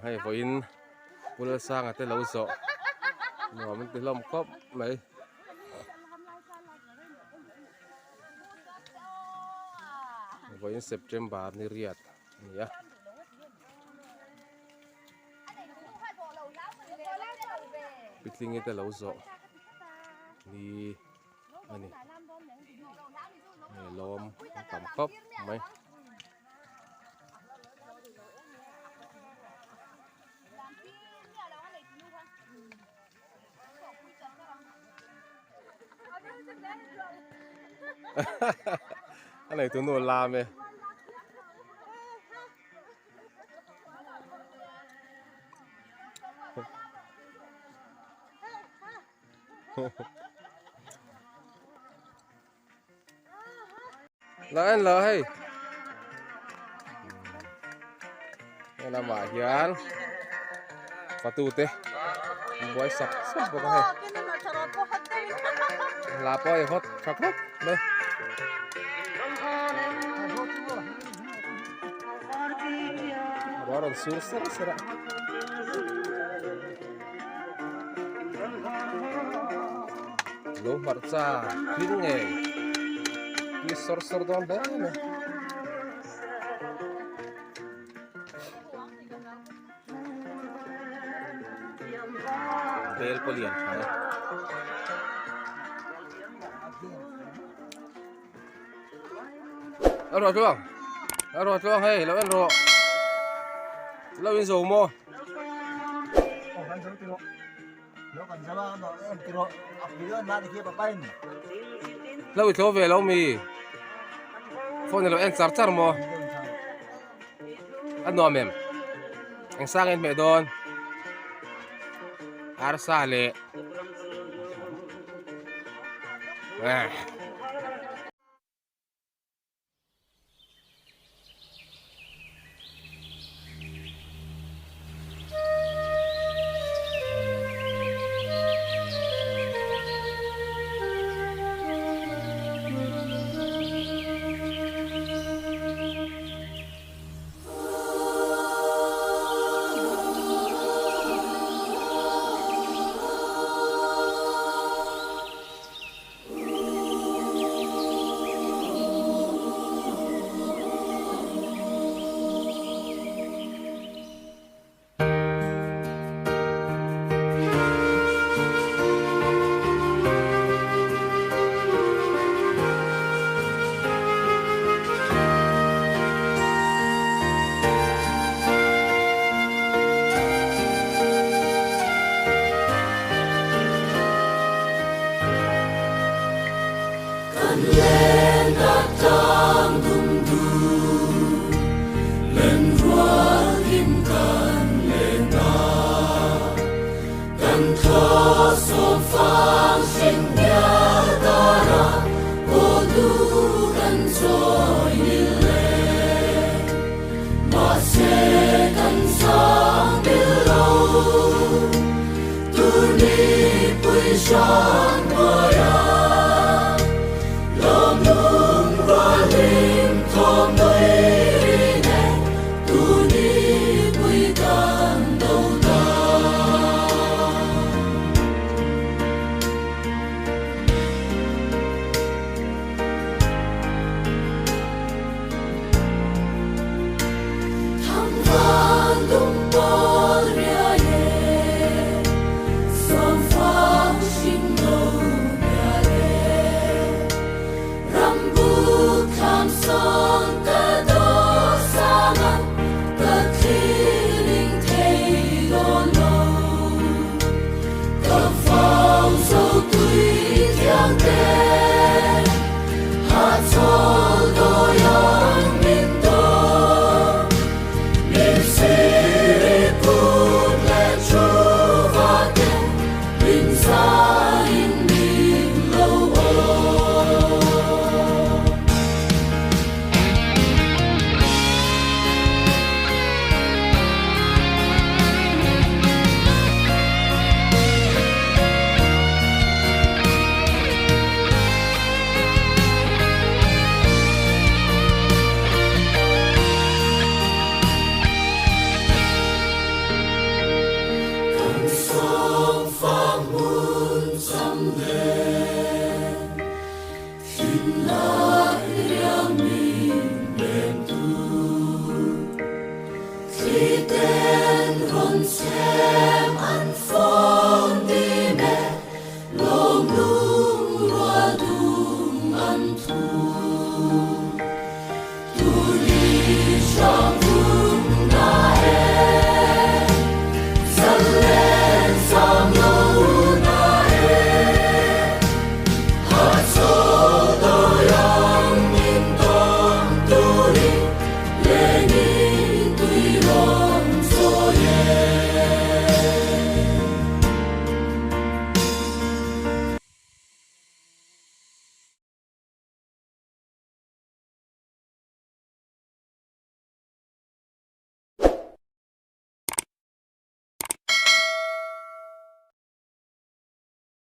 Hei vawiin Pu Lalsanga te lo zawh nuam an ti hlawm khawp mai. Vawiin September ni riat a ni a. Pitlingi te lo zawh ni a ni. Hei lawm a tam khawp mai. A nei tunu lam e. La en lo hei. Hei lamah hian fatu te buai sak sak bawk a hei. La pawh i hawt tha khawp mai. Ruah rawn sur ser ser a. Lo hmarcha hlim ngei tui sawr sawr dawn hle mai. Bel pawh lian tha e. A ruah tluang a ruah tluang hei lo en rawh lo in zo maw. Lo i tlo ve lo mi phone lo en char char maw a nuam em eng sang en hmeh dawn arsa leh eh.